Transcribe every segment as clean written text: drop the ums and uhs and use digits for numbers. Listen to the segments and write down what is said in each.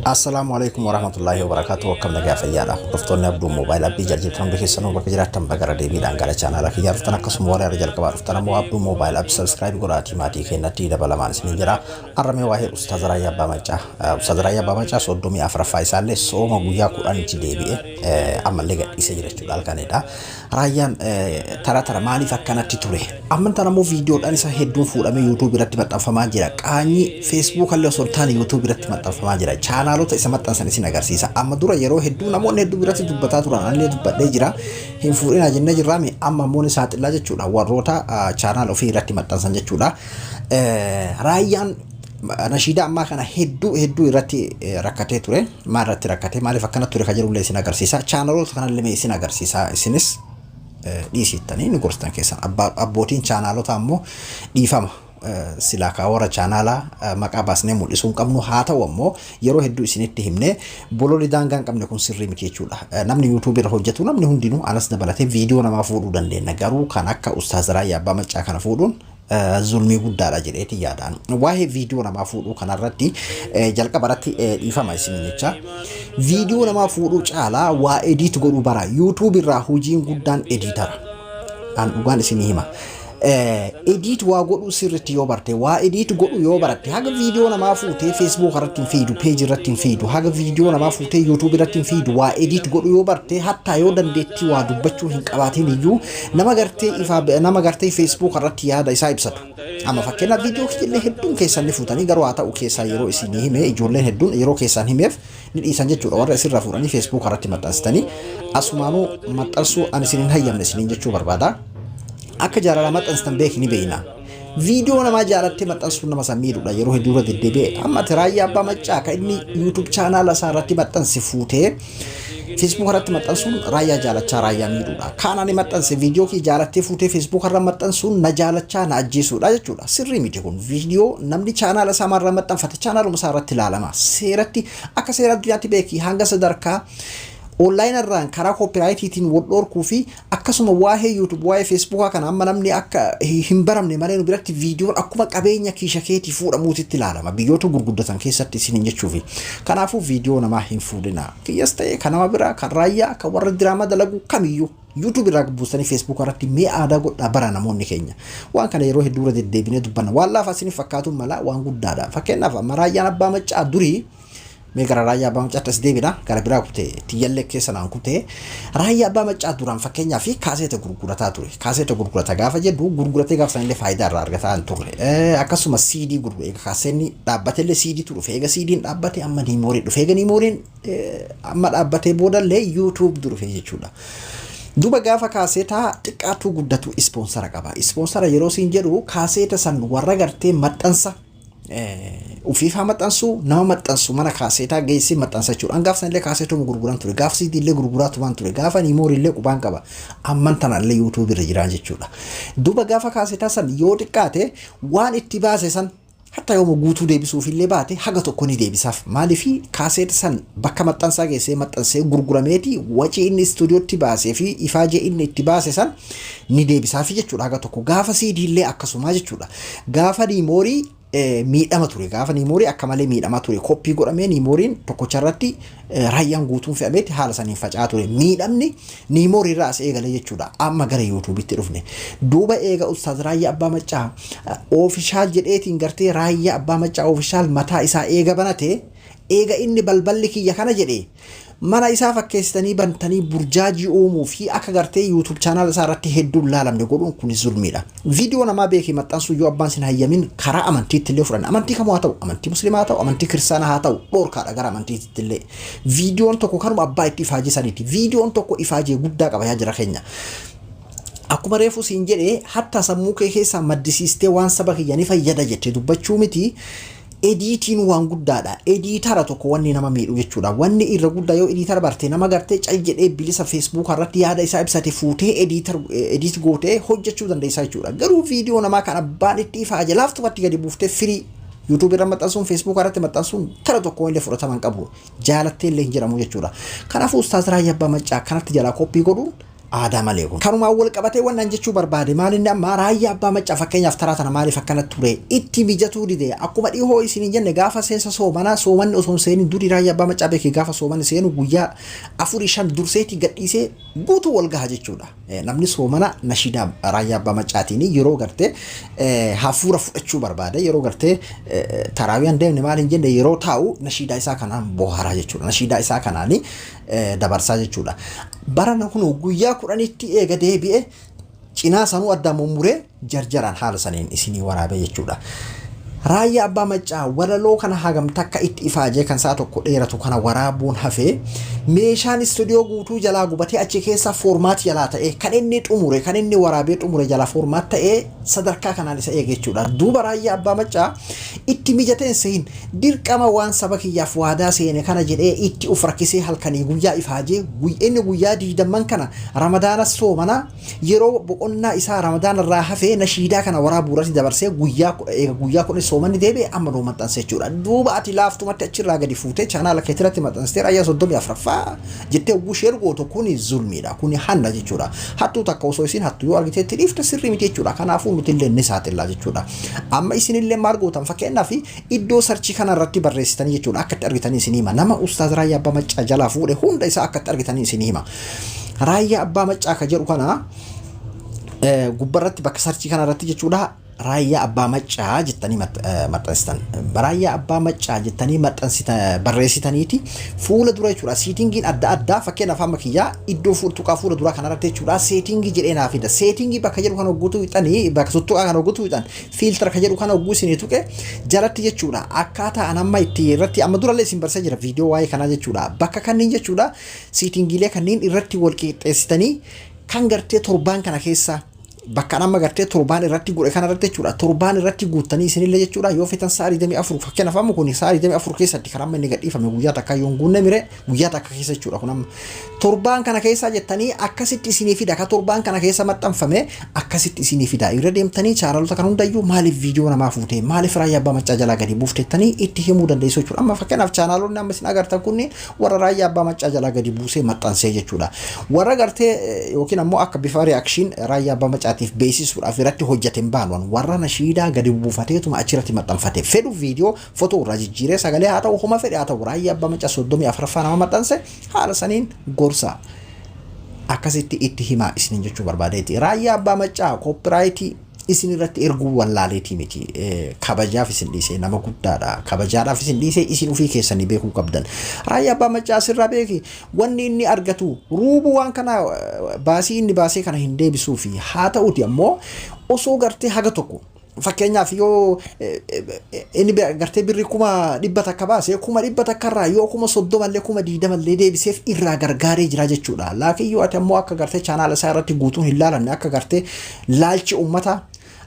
Assalaamu alaikum warahmatullaahi wabarakaatuh. Akkam nagaa fayyaadha? Hordoftoonni Abduu Moobaayil Appii jalqabtan hundi keessanuu bakka jiraattan bagara deebiidhaan gara chaanaala kiyyaa dhuftan, akkasuma warra irra jalqabaa dhuftan ammoo Abduu Moobaayil Appii subscribe godhaatii maatii keenyatti dabalamaan isiniin jira. Arramee waa'ee Ustaaz Raayyaa Abbaa Maccaa, Ustaaz Raayyaa Abbaa Maccaa 34ffaa isaallee sooma guyyaa 10tti deebi'e ammallee gadhiisee jira jechuudha halkanidha. Raayyaan tara tara maaliif akkanatti ture? Amman tana immoo viidiyoodhaan isa hedduun fuudhamee YouTube irratti maxxanfamaa jira. Qaanyii Facebook illee osoo hin taane YouTube irratti maxxanfamaa jira. Chaanaalota isa maxxansan isin agarsiisa. Amma dura yeroo hedduu namoonni hedduu biratti dubbataa turan, anillee dubbadhee jira. Hin fuudhinaa jennee jirraami, amma immoo ni saaxillaa jechuudha. Warroota chaanaal ofii irratti maxxansan jechuudha. Raayyaan nashiidaa ammaa kana hedduu hedduu irratti rakkatee ture. Maal irratti rakkatee, maaliif akkana ture kan jedhullee isin agarsiisa. Chaanaloota kanallee mee isin agarsiisa. Isinis dhiisittanii ni gorsitan keessan. Abbootiin chaanaalota ammoo dhiifama. Silaa kaa warra chaanaalaa maqaa baasnee mul'isuu hin qabnu, haa ta'u ammoo yeroo hedduu isinitti himne, bololi daangaa hin qabne kun sirrii miti jechuudha. Namni yuutuubii irra hojjetu, namni hundinuu anas dabalatee viidiyoo namaa fuudhuu dandeenya, garuu kan akka Ustaaz Raayyaa Abbaa Maccaa kana fuudhuun zulmii guddaadha jedheeti yaadaan. Waa'ee viidiyoo namaa fuudhuu kanarratti jalqaba irratti dhiifama isin jecha. Viidiyoo namaa fuudhuu caalaa waa edit godhuu bara. YouTube irraa hojiin guddaan ediitara. An dhugaan isinii hima. Edit waa godhuu sirriitti yoo barte, waa edit godhuu yoo baratte, haga viidiyoo namaa fuutee Facebook irratti hin fiidu, page irratti hin fiidu, haga viidiyoo namaa fuutee YouTube irratti hin fiidu, waa edit godhuu yoo barte, hattaa yoo dandeettii waa dubbachuu hin qabaatin iyyuu nama gartee ifaa nama gartee Facebook irratti yaada isaa ibsatu. Amma fakkeenyaaf viidiyoo kiyyillee hedduun keessan ni fuutanii, garuu haa ta'u keessaa yeroo isinii hime ijoolleen hedduun yeroo keessaan himeef ni dhiisan jechuudha. Warra isirraa fuudhanii Facebook irratti maxxansitanii asumaanuu maxxansuu ani isin hin hayyamne isiniin jechuu barbaada. Akka jaalala maxxansitan beeki ni beeyna. Viidiyoo namaa jaalattee maxxansuun nama san miidhudha yeroo hedduu irra deddeebi'e. Amma ati Raayyaa Abbaa Maccaa kan inni YouTube chaanaala isaa irratti maxxanse fuutee Facebook irratti maxxansuun Raayyaa jaalachaa Raayyaa miidhuudha. Kaan ani maxxanse viidiyoo kee jaalattee fuutee Facebook irra maxxansuun na jaalachaa na ajjeesuudha jechuudha. Sirrii miti kun. Viidiyoo namni chaanaala isaa irra maxxanfate chaanaaluma isaa irratti ilaalama. Seeratti akka seera addunyaatti beeki hanga sadarkaa online irraan karaa koopiraayitiitiin wal dhorkuu fi akkasuma waa'ee YouTube, waa'ee Facebookaa kana amma namni akka hin baramne malee nu biratti viidiyoon akkuma qabeenya kiisha keetii fuudhamuutitti ilaalama biyyoota gurguddatan keessatti isiniin jechuufi. Kanaafuu viidiyoo namaa hin fuudhina. Kiyyas ta'e kan nama biraa, kan Raayyaa, kan warra diraamaa dalagu kamiyyuu YouTube irraa buustanii Facebook irratti mee aadaa godhaa bara namoonni keenya. Waan kana yeroo hedduu irra deddeebinee dubbanna. Waan laafaa isiniif fakkaatuun mala waan guddaadha. Fakkeenyaaf amma Raayyaan Abbaa Maccaa durii, mee gara Raayyaa Abbaa Maccaatti as deebina, gara biraa kutee tiyyallee keessa naan kutee. Raayyaa Abbaa Maccaa duraan fakkeenyaaf kaaseeta gurgurataa ture. Kaaseeta gurgurata gaafa jedhu gurguratee gaafa sanillee faayidaa irraa argataa hin turre. Akkasuma CD gurgure. Eega kaaseenni dhaabbatellee CDtu dhufe. Eega CDn dhaabbate amma niimooriin dhufe. Eega niimooriin amma dhaabbatee boodallee YouTube dhufe jechuudha. Duba gaafa kaaseetaa xiqqaatuu guddatu ispoonsara qaba. Ispoonsara yeroo siin jedhu kaaseeta san warra gartee maxxansa ufiif haa maxxansu, nama maxxansu mana kaaseetaa geessee maxxansa jechuudha. An gaafa sanillee kaaseetuma gurguran ture. Gaafa CD illee gurguraa tumaan ture. Gaafa niimoorii illee qubaan qaba. Amman tana illee YouTube irra jiraa jechuudha. Duba gaafa kaaseetaa san yoo xiqqaate waan itti baase san hatta yooma guutuu deebisuuf illee baate haga tokko ni deebisaaf. Maaliif kaaseeta san bakka maxxansaa geessee maxxansee gurgurameeti wacii inni istuudiyootti baasee fi ifaajee inni itti baase san ni deebisaafi jechuudha haga tokko. Gaafa CD illee akkasumaa jechuudha. Gaafa niimoorii miidhama ture. Gaafa niimoorii akka malee miidhamaa ture. Koppii godhamee niimooriin tokkocha irratti Raayyaan guutuun fe'ameeti haala saniin faca'aa ture. Miidhamni niimoorii irraa as eegale jechuudha. Amma gara yuutuubitti dhufne. Duuba eega Ustaaz Raayyaa Abbaa Maccaa oofishaal jedheetiin gartee Raayyaa Abbaa Maccaa oofishaal mataa isaa eega banate, eega inni balballi kiyya kana jedhe, mana isaa fakkeessitanii bantanii burjaajii uumuu fi akka gartee YouTube chaanaala isaa irratti hedduun laalamne godhuun kun zulmiidha. Viidiyoo namaa beekii maxxansuu yoo abbaan sin hayyamin karaa amantiitti illee fudhanna. Amantii kamuu haa ta'u, amantii musliimaa haa ta'u, amantii kiristaanaa haa ta'u, dhoorkaadha gara amantiitti illee. Viidiyoon tokko kanuma abbaa itti ifaajee saniiti. Viidiyoon tokko ifaajee guddaa qaba yaa jira keenya. Akkuma reefu siin jedhe, hatta sammuu kee keessaa maddisiistee waan saba kiyya ni fayyada jettee dubbachuu miti. Ediitiin waan guddaadha. Ediitara tokko wanni nama miidhu jechuudha. Wanni irra guddaa yoo ediitara barte, nama gartee cal jedhee bilisa feesbuuka irratti yaada isaa ibsate fuutee ediitar ediit gootee hojjechuu dandeessaa jechuudha. Garuu viidiyoo namaa kan abbaan itti ifaaje laaftumatti gadi buuftee firii YouTube irra maxxansuun, Facebook irratti maxxansuun kara tokko illee fudhatama hin qabu. Jaalattee illee hin jedhamu jechuudha. Kanaafuu Ustaaz Raayyaa Abbaa Maccaa kanatti jalaa koppii godhuun Aadaa malee kun. Kanumaan wal qabatee wannan jechuu barbaade maalinni amma Raayyaa Abbaa Maccaa fakkeenyaaf taraa tana maaliif akkana ture itti mijatuu dide? Akkuma dhihoo isin hin jenne, gaafa seensa soomanaa, soomanni osoo hin seenin durii Raayyaa Abbaa Maccaa beeke gaafa soomanni seenu guyyaa afurii shan durseetii gadhiisee guutuu wal gaha jechuudha. Namni soomana nashiidaa Raayyaa Abbaa Maccaatiin yeroo gartee hafuura fudhachuu barbaade, yeroo gartee taraawiyaan deemne maal hin jenne, yeroo taa'u nashiidaa isaa kanaan bohaaraa jechuudha. Nashiidaa isaa kanaanii dabarsaa jechuudha. Barana kun guyyaa 10tti eega deebi'e cinaa sanuu addaan mummuree jarjaraan haala saniin isinii waraabee jechuudha. Raayyaa Abbaa Maccaa walaloo kana hagam takka itti ifaajee kan sa'a tokko dheeratu kana waraabuun hafee, meeshaan istuudiyoo guutuu jalaa gubatee, achi keessa format jalaa ta'ee, kan inni xumure, kan inni waraabee xumure jalaa format ta'ee sadarkaa kanaan isa eege jechuudha. Duuba Raayyaa Abbaa Maccaa itti mijateen sehin dirqama waan saba kiyyaaf waadaa seene kana jedhee itti uf rakkisee halkanii guyyaa ifaajee inni guyyaa 20n kana Ramadaana soomanaa yeroo boqonnaa isaa Ramadaana irraa hafee nashiidaa kana waraabuu irratti dabarsee guyyaa eega guyyaa 10 soomanni deebi'e amma nuu maxxanse jechuudha. Duuba ati laaftumatti achirraa gadi fuutee chaanaala keetirratti maxxansitee Raayyaa 34ffaa jettee hogguu share gootu kuni zulmiidha. Kuni hanna jechuudha. Hattuu takka osoo isin hattu yoo argite itti dhiifte sirrii miti jechuudha. Kanaafuu nutillee ni saaxillaa jechuudha. Amma isinillee maal gootan? Fakkeenyaaf iddoo search kana irratti barreessitanii jechuudha, akka itti argitanii isin hima. Nama Ustaaz Raayyaa Abbaa Maccaa jalaa fuudhe hunda isaa akka itti argitanii isin hima. Raayyaa Abbaa Maccaa ka jedhu kana gubbarratti bakka search kana irratti jechuudha, Raayyaa Abbaa Maccaa jettanii maxxansitan. Raayyaa Abbaa Maccaa jettanii maxxansita barreessitaniiti fuula dura jechuudha. Settingiin adda addaa, fakkeenyaaf amma kiyyaa iddoo tuqaa fuula duraa kanarratti jechuudha, setting jedhee naa fida. Setting bakka jedhu kana hogguutu fixanii, bakka tuttuqaa kana hogguutu fixan, filter ka jedhu kana hogguu isinii tuqe jalatti jechuudha. Akkaataa an amma itti irratti amma durallee isin barsiisaa jira viidiyoo waa'ee kanaa jechuudha. Bakka kanneen jechuudha, settingiilee kanneen irratti wal qixxeessitanii kan gartee torbaan kana keessa bakka amma gartee torbaan irratti godhe kana irratti jechuudha, torbaan irratti guuttanii isinillee jechuudha. Yoo fetan sa'a 24, fakkeenyaaf amma kun sa'a 24 keessatti kan amma inni gadhiifame, guyyaa takka yoo hin guunne mire guyyaa takka keessa jechuudha. Kun amma torbaan kana keessa jettanii akkasitti isinii fida. Ka torbaan kana keessa maxxanfame akkasitti isinii fida. Irra deemtanii chaanalota kan hundayyuu maaliif viidiyoo namaa fuute, maaliif Raayyaa Abbaa Maccaa jalaa gadi buuftettanii itti himuu dandeessu jechuudha. Amma fakkeenyaaf chaanalonni amma isin agartan kunniin warra Raayyaa Abbaa Maccaa jalaa gadi buusee maxxansee jechuudha. Warra gartee yookiin ammoo akka bifa reaction Raayyaa Abbaa Maccaatiif beeksisuudhaaf irratti hojjate hin baanu. Warra nashiidaa gadi buufateetuma achirratti maxxanfate, fedhu viidiyoo fotoo irraa jijjiiree, sagalee haa ta'u, homa fedhe haa ta'u, Raayyaa Abbaa Maccaa 34ffaa nama maxxanse haala saniin gorsa akkasitti itti himaa isiniin jechuu barbaadeeti. Raayyaa Abbaa Maccaa copyright isin irratti erguu wallaaleetii miti. Kabajaaf isin dhiisee, nama guddaadha. Kabajaadhaaf isin dhiisee, isin ofii keessanii beekuu qabdan. Raayyaa Abbaa Maccaa asirraa beeki, wanni inni argatu ruubuu waan kana baasii inni baasee kana hin deebisuu fi haa ta'uti ammoo osoo gartee haga tokko, fakkeenyaaf yoo inni gartee birri 100,000 baase, 100,000 irraa yoo 30,000llee 20,000llee deebiseef irraa gargaaree jira jechuudha. Laakiin yoo ati ammoo akka gartee chaanaala isaa irratti guutuun hin laalanne, akka gartee laalchi uummata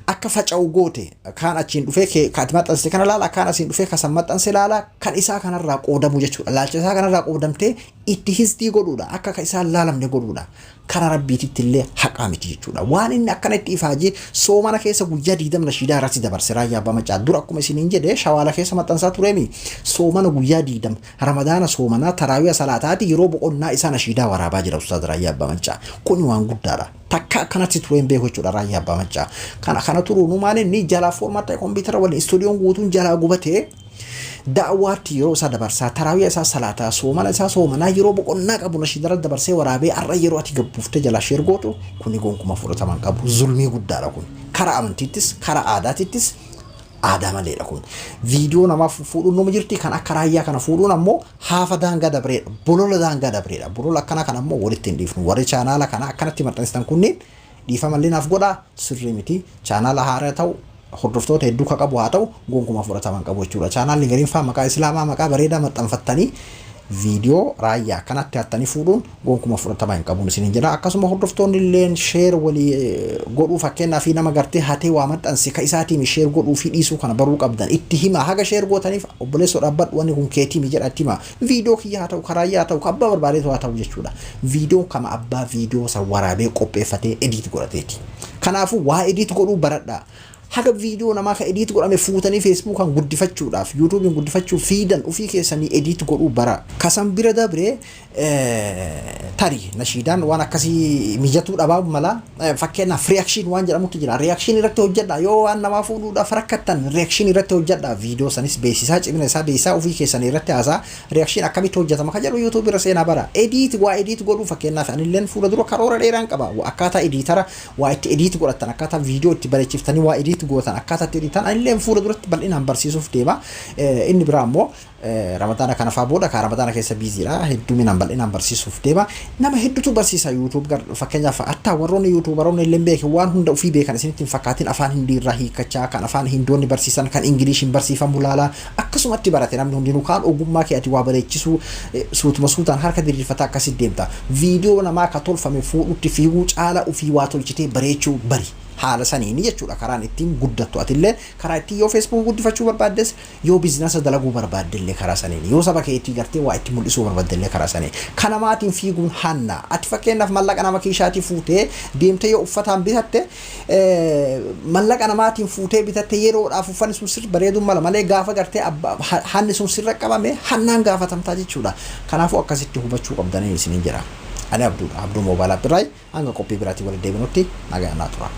akka faca'u goote, kaan achiin dhufee kee kan ati maxxansite kana laala, kaan asiin dhufee kasan maxxanse laala, kan isaa kanarraa qoodamu jechuudha. Laalcha isaa kanarraa qoodamtee itti hisdii godhuudha. Akka ka isaan laalamne godhuudha. Kara Rabbiititti illee haqaa miti jechuudha. Waan inni akkana itti ifaajee soomana keessa guyyaa 20 nashiidaa irratti dabarse Raayyaa Abbaa Maccaa dura akkuma isiniin jedhe Shawaala keessa maxxansaa tureemi. Soomana guyyaa 20, Ramadaana soomanaa, taraawiya salaataati, yeroo boqonnaa isaa nashiidaa waraabaa jira Ustaaz Raayyaa Abbaa Maccaa. Kuni waan guddaadha. Takka akkanatti turee hin beeku jechuudha Raayyaa Abbaa Maccaa. Kana kana turuunuu maal inni jalaa format ta'e, kompiitara waliin istuudiyoon guutuun jalaa gubatee, da'waatti yeroo isaa dabarsaa, taraawiya isaa salaataa, soomana isaa soomanaa, yeroo boqonnaa qabu nashiidara dabarsee waraabee, har'a yeroo ati gabbuuftee jalaa share gootu kuni gonkuma fudhatama hin qabu. Zulmii guddaadha kun. Karaa amantiittis karaa aadaatittis aadaa maleedha kun. Viidiyoo namaa fuudhuun numa jirti, kan akka Raayyaa kana fuudhuun ammoo haafa daangaa dabreedha. Bolola daangaa dabreedha. Bolola akkanaa kana ammoo walitti hin dhiifnu. Warri chaanaala kana akkanatti maxxansitan kunneen dhiifamallee naaf godhaa, sirrii miti. Chaanaala haaraa ta'u, hordoftoota hedduu ka qabu haa ta'u, gonkumaa fudhatama hin qabu jechuudha. Chaanaalli gariin faa maqaa Islaamaa maqaa bareedaa maxxanfattanii viidiyoo Raayyaa akkanatti hattanii fuudhuun gonkuma fudhatama hin qabuun isiniin jedha. Akkasuma hordoftoonni illeen share walii godhuu, fakkeenyaa fi nama gartee hatee waa maxxanse ka isaatiin share godhuu fi dhiisuu kana baruu qabdan. Itti hima, haga share gootaniif obboleessoo dhaabbadhu, wanni kun keetiimi jedha itti hima. Viidiyoo kiyya haa ta'u, ka Raayyaa haa ta'u, ka abbaa barbaadeetu haa ta'u jechuudha. Viidiyoon kama abbaa viidiyoo san waraabee qopheeffatee edit godhateeti. Kanaafuu waa edit godhuu baradhaa. Haga viidiyoo namaa ka edit godhame fuutanii Facebookaan guddifachuudhaaf, YouTubeiin guddifachuuf fiidan, ufii keessanii edit godhuu bara. Kasan bira dabre, tarii nashiidaan waan akkasii mijatuu dhabaa mala. Fakkeenyaaf, reaction waan jedhamutu jira. Reaction irratti hojjedha. Yoo waan namaa fuudhuudhaaf rakkattan, reaction irratti hojjedha. Viidiyoo sanis beeksisaa, cimina isaa beeksisaa, ofii keessanii irratti haasaa. Reaction akkamitti hojjetama ka jedhu YouTube irra seenaa bara. Edit, waa edit godhuu, fakkeenyaaf, anilleen fuula dura karoora dheeraan qaba. Akkaataa editor waa itti edit godhatan, akkaataa viidiyoo itti bareechiftanii waa edit gootan, akkaataa itti editan anilleen fuula duratti bal'inaan barsiisuuf deema. Inni biraa immoo Ramadaana kana faa booda, kaa Ramadaana keessa busydha, hedduminaan bal'inaan barsiisuuf deema. Nama hedduutu barsiisa YouTube. Fakkeenyaaf, hattaa warroonni YouTuberoonni illee beekan, waan hunda ofii beekan isinitti hin fakkaatin. Afaan Hindii irraa hiikkachaa, kan afaan Hindoonni barsiisan, kan Ingiliishiin barsiifamu laalaa akkasumatti barate namni hundinuu. Kaan ogummaa kee ati waa bareechisuu suutuma suutaan harka diriirfataa akkasitti deemta. Viidiyoo namaa ka tolfame fuudhutti fiiguu caala ofii waa tolchitee bareechuu bari. Haala saniini jechuudha karaan ittiin guddattu. Atillee karaa ittiin yoo Facebook guddifachuu barbaaddes, yoo business dalaguu barbaaddellee karaa saniini, yoo saba keetii gartee waa itti mul'isuu barbaaddellee karaa saniini. Kanamaatiin fiiguun hanna. Ati fakkeenyaaf mallaqa nama kiishaatii fuutee deemtee yoo uffataan bitatte, mallaqa namaatiin fuutee bitatte, yeroodhaaf uffanni sun sirri bareeduu mala malee, gaafa gartee hanni sun sirra qabame hannaan gaafatamtaa jechuudha. Kanaafuu akkasitti hubachuu qabdanii isiniin jedha. Ani Abduudha, Abduu Mobile App irraa. Hanga qophii biraatiin walitti deebinutti nagaa naa tura.